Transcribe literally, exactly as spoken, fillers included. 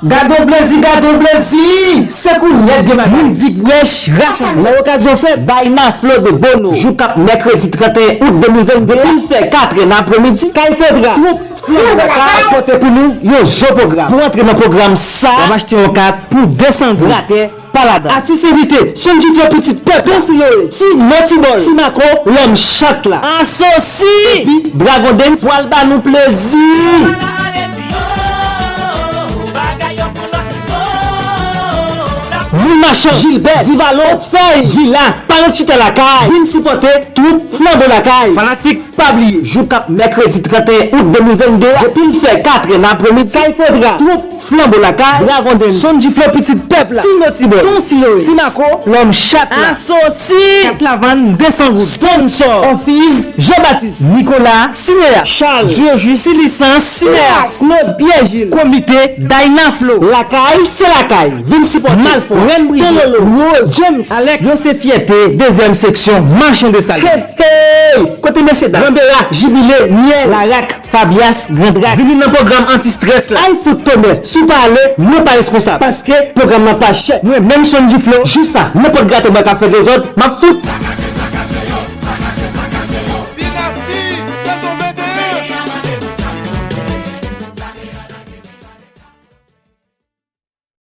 Gadon plezi, gadon plezi! Se kounye a gen bagay. Moun Dikbrèch, Rasanble. Nan okazyon fèt Dayna Flo de Bono, jou k ap mèkredi trannteyen out de mil vennde a, depi l fè katrè nan apremidi, Kay Fedra, twoup Flanbo Lakay, pote pou nou yon zo pwogram. Pou antre nan pwogram sa, w ap achte yon kat pou de san goud. Gratè pa ladan. Atis envite, Sonjiflo pitit pèp la. Don Siloe, Tino Tibòl, Timako, lòm chat la. Asosi! Epi Dragon Dance pral ba nou plezi. Moun Machan, Jilbè, Divalo, Fèy, Vila, Palantita Lakay, vin sipòte twoup Flanbo Lakay. Fanatik, pa bliye, jou k ap mèkredi trannteyen out de mil vennde a, depi l fè katrè nan apremidi, Kay Fedra, twoup Flanbo Lakay, Dragon Dance, Sonjiflo pitit pèp la, Tino Tibòl, Don Siloe, Timako, lòm chat la, Asosi, kat la vann de san goud, sponsò, Office, Jean Baptiste, Nicolas, Cinéa, Charles, Diojus, Ti Lisans, Cinéas, Claude Pierre Gilles, komite, Dayna Flo, Lakay se Lakay, vin sipòte, Malfò, Rèn Brize, Tololo, Rose, James, Alex, yo se fyète dezyèm seksyon Machann de Salye. Hey, hey! Kote mesye dam? Granbera, Jibile, Myèl, Larak, Fabias, Grandrak. Vini nan pwogram anti-strès la. Ay fout tonè, si w pa ale, mwen pa responsab. Paske pwogram nan pa chè. Mwen menm Sonjiflo, jou sa, nenpòt gate bwa k ap fè dezòd, m ap fout.